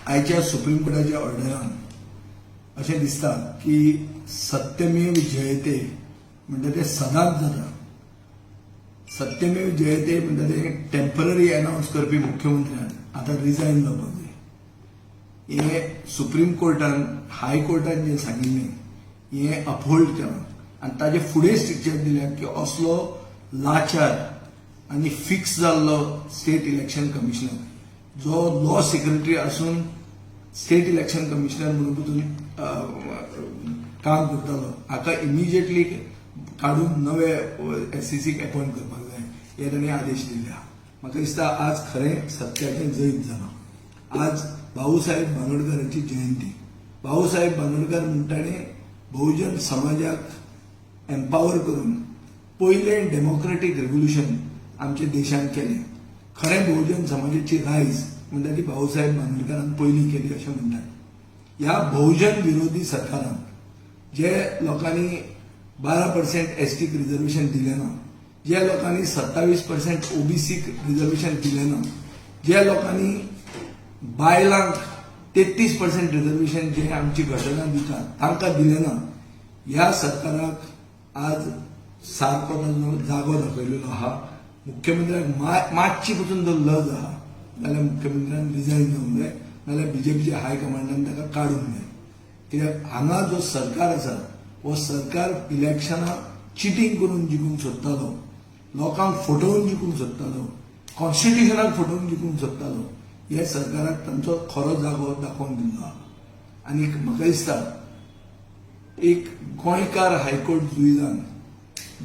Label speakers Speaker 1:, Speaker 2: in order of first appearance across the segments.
Speaker 1: आयच्या सुप्रीम कोर्टाच्या ऑर्डरान अशें दिसता की सत्यमेव जयते म्हणटा तें सदांच जाता. सत्यमेव जयते म्हणटा तें टेम्पररी अनावन्स करपी मुख्यमंत्र्यान आतां रिजायन जावपाक जाय. हें सुप्रीम कोर्टान, हाय कोर्टान जें सांगिल्लें हें अपहोल्ड केलां आनी ताजे फुडें स्ट्रिक्चर दिल्या की असलो लाचार आनी फिक्स जाल्लो स्टेट इलेक्शन कमिशनर, जो लॉ सेक्रेटरी आसून स्टेट इलेक्शन कमिशनर म्हणून पसून काम करतालो, हाका इमिजिएटली काडून नवे एसईसीक अपॉयंट करपाक जाय, हे तांणी आदेश दिल्ले आहा. म्हाका दिसता आज खरें सत्याचें जैत जालां. आज भाऊसाहेब बांदोडकरांची जयंती. भाऊसाहेब बांदोडकर म्हणटा बहुजन समाजाक एम्पावर करून पयलें डेमोक्रेटीक रेव्होल्युशन आमच्या देशान केलें. खरें बहुजन समाजाची रायज म्हणटा ती भाऊसाहेब बांदोडकरान पयली केली अशें म्हणटात. ह्या बहुजन विरोधी सरकारान जे लोकांनी 12% एसटीक रिझर्वेशन दिलें ना, जे लोकांनी 27% ओबीसीक रिझर्वेशन दिलें ना, जे लोकांनी बायलांक 33% रिझर्वेशन जे आमची घटना दिता तांकां दिलें ना, ह्या सरकाराक आज सारको ताजो जागो दाखयलेलो आहा. मुख्यमंत्र्याक मातशी पसून जर लज आहा जाल्यार मुख्यमंत्र्यान रिजायन जावंक जाय, नाल्यार बीजेपीच्या हायकमांडान ताका काडूंक जाय. कित्याक हांगा जो सरकार आसा हो सरकार इलेक्शनां चिटींग करून जिखूंक सोदतालो, लोकांक फटोवन जिखूंक सोदतालो, कॉन्स्टिट्युशनाक फटोवन जिखूंक सोदतालो. हे सरकाराक तांचो खरो जागो दाखोवन दिल्लो आहा. आनी म्हाका दिसता एक गोंयकार हायकोर्ट जुईजान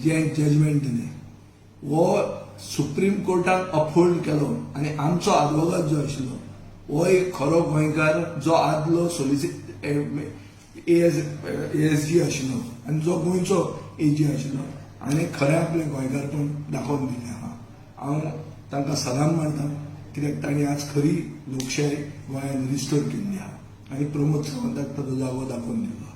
Speaker 1: जें जजमेंट दिलें हो सुप्रीम कोर्टान अपहोल्ड केलो आनी आमचो आदवोगाद जो आशिल्लो हो एक खरो गोंयकार, जो आदलो एएसजी आशिल्लो आनी जो गोंयचो एजी आशिल्लो आनी खरें आपलें गोंयकारपण दाखोवन दिलें आहा. हांव तांकां सलाम मारता, कित्याक तांणी आज खरी लोकशाय गोंयांत रिस्टोर केल्ली आहा आनी प्रमोद सावंताक ताजो जागो दाखोवन दिलो आहा.